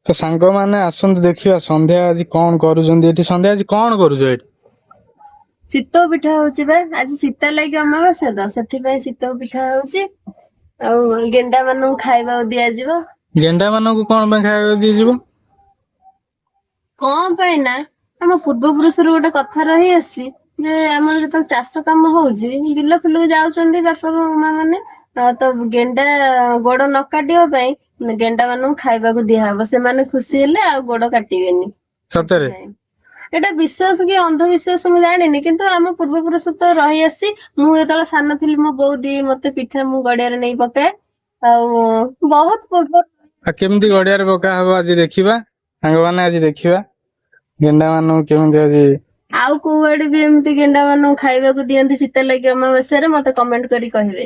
ତ ସାଙ୍ଗମାନେ ଆସନ୍ତୁ ଦେଖିବା ସନ୍ଧ୍ୟା ଆଜି କଣ କରୁଛନ୍ତି ଏଠି। ସନ୍ଧ୍ୟା, ଆଜି କଣ କରୁଛ ଏଠି? ଚିତଉ ପିଠା ହଉଛି ବା। ଆଜି ଚିତା ଲାଗି ଅମାବାସ୍ୟା ତ, ସେଥିପାଇଁ ଚିତଉ ପିଠା ହଉଛି ଆଉ ଗେଣ୍ଡା ମାନଙ୍କୁ ଖାଇବାକୁ ଦିଆଯିବ। ଗେଣ୍ଡା ମାନଙ୍କୁ କଣ ପାଇଁ ଖାଇବାକୁ ଦିଆଯିବ? କଣ ପାଇଁ ନା ଆମ ପୂର୍ବ ପୁରୁଷରୁ ଗୋଟେ କଥା ରହି ଆସିଛି ଯେ ଆମର ଯେତେବେଳେ ଚାଷ କାମ ହଉଛି, ବିଲ ଫିଲକୁ ଯାଉଛନ୍ତି ବାପା ମା ମାନେ, ତ ଗେଣ୍ଡା ଗୋଡ ନ କାଟିବା ପାଇଁ ଗେଣ୍ଡା ମାନଙ୍କୁ ଖାଇବାକୁ ଦିଆହବ। ସେମାନେ ଖୁସି ହେଲେ ଆଉ ଗୋଡ କାଟିବେନି। ସତରେ? ଏଇଟା ବିଶ୍ୱାସ କି ଅନ୍ଧବିଶ୍ୱାସ ମୁଁ ଜାଣିନି, କିନ୍ତୁ ଆମ ପୂର୍ବପୁରୁଷ ତ ରହି ଆସିଛି। ମୁଁ ଯେତେବେଳେ ସାନ ଥିଲି, ମୋ ବୋଉ ଦିଏ ମତେ ପିଠା, ମୁଁ ଗଡିଆରେ ନେଇ ପକାଏ। ଆଉ ବହୁତ ପୂର୍ବ ଆଉ କେମିତି ଗଡିଆରେ ପକା ହବ ଆଜି ଦେଖିବା ସାଙ୍ଗମାନେ। ଆଜି ଦେଖିବା ଗେଣ୍ଡା ମାନଙ୍କୁ କେମିତି ଆଜି। ଆଉ କୋଉଆଡେ ବି ଏମିତି ଗେଣ୍ଡା ମାନଙ୍କୁ ଖାଇବାକୁ ଦିଅନ୍ତି ଶୀତ ଲାଗି ଅମାବାସ୍ୟାରେ, ମତେ କମେଣ୍ଟ କରି କହିବେ।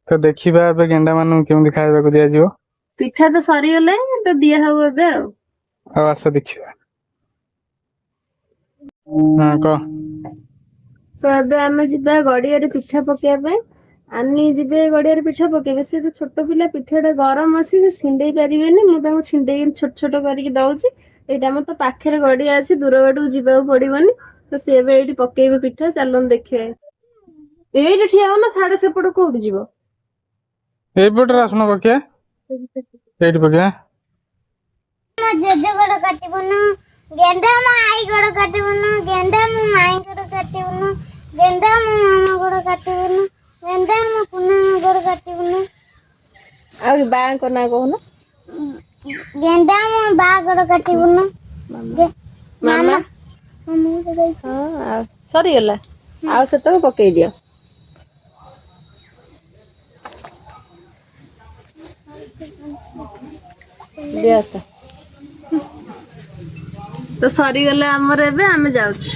ତ ଦେଖିବା ଏବେ ଗେଣ୍ଡା ମାନଙ୍କୁ କେମିତି ଖାଇବାକୁ ଦିଆଯିବ। ପିଠା ତ ସରିଗଲାଣି, ତ ଦିଆ ହବ ଏବେ ଆଉ। ଆଉ ଆସ ଦେଖିବା। ହଁ, କହ। ତ ଏବେ ଆମେ ଯିବା ଗଡିଆରେ ପିଠା ପକେଇବା ପାଇଁ। ଆନି ଯିବେ ଗଡିଆରେ ପିଠା ପକେଇବେ। ସେ ତ ଛୋଟ ପିଲା, ପିଠା ଟା ଗରମ ଅଛି, ସେ ଛିଣ୍ଡେଇ ପାରିବେନି। ମୁଁ ତାଙ୍କୁ ଛିଣ୍ଡେଇକି ଛୋଟ ଛୋଟ କରିକି ଦଉଛି। ଏଇଟା ଆମର ତ ପାଖରେ ଗଡିଆ ଅଛି, ଦୂର ବାଟକୁ ଯିବାକୁ ପଡିବନି। ତ ସେ ଏବେ ଏଇଠି ପକେଇବେ ପିଠା, ଚାଲନ୍ତୁ ଦେଖିବେ। ଏଇଠି ଠିଆ ହବ ନା ସାଢେ ସେପଟ କୋଉଠି ଯିବ? ଏଇପଟରେ ଆସୁନ ପକେଇବା, ଏଇଠି ପକେଇବା। ମୋ ଜେଜେ ଗୋଡ଼ କାଟିବୁନୁ ଗେଣ୍ଡା, ମୋ ଆଈ ଗୋଡ଼ କାଟିବୁନୁ ଗେଣ୍ଡା, ମୋ ମାଇଁ ଗୋଡ଼ କାଟିବୁନୁ ଗେଣ୍ଡା, ମୋ ମାମା ଗୋଡ଼ କାଟିବୁନୁ ଗେଣ୍ଡା, ମୋ କୁନା ଗୋଡ଼ କାଟିବୁନୁ। ଆଉ ବାଙ୍କ ନାଁ କହୁନ। ଗେଣ୍ଡା, ମୋ ବା ଗୋଡ଼ କାଟିବୁନୁ। ମାମା। ମାମା ତ କହିଛି। ହଁ, ଆଉ ସରିଗଲା, ଆଉ ସେତକ ପକେଇ ଦିଅ। ଦିଅ ଆସ। ତ ସରିଗଲା ଆମର, ଏବେ ଆମେ ଯାଉଛୁ।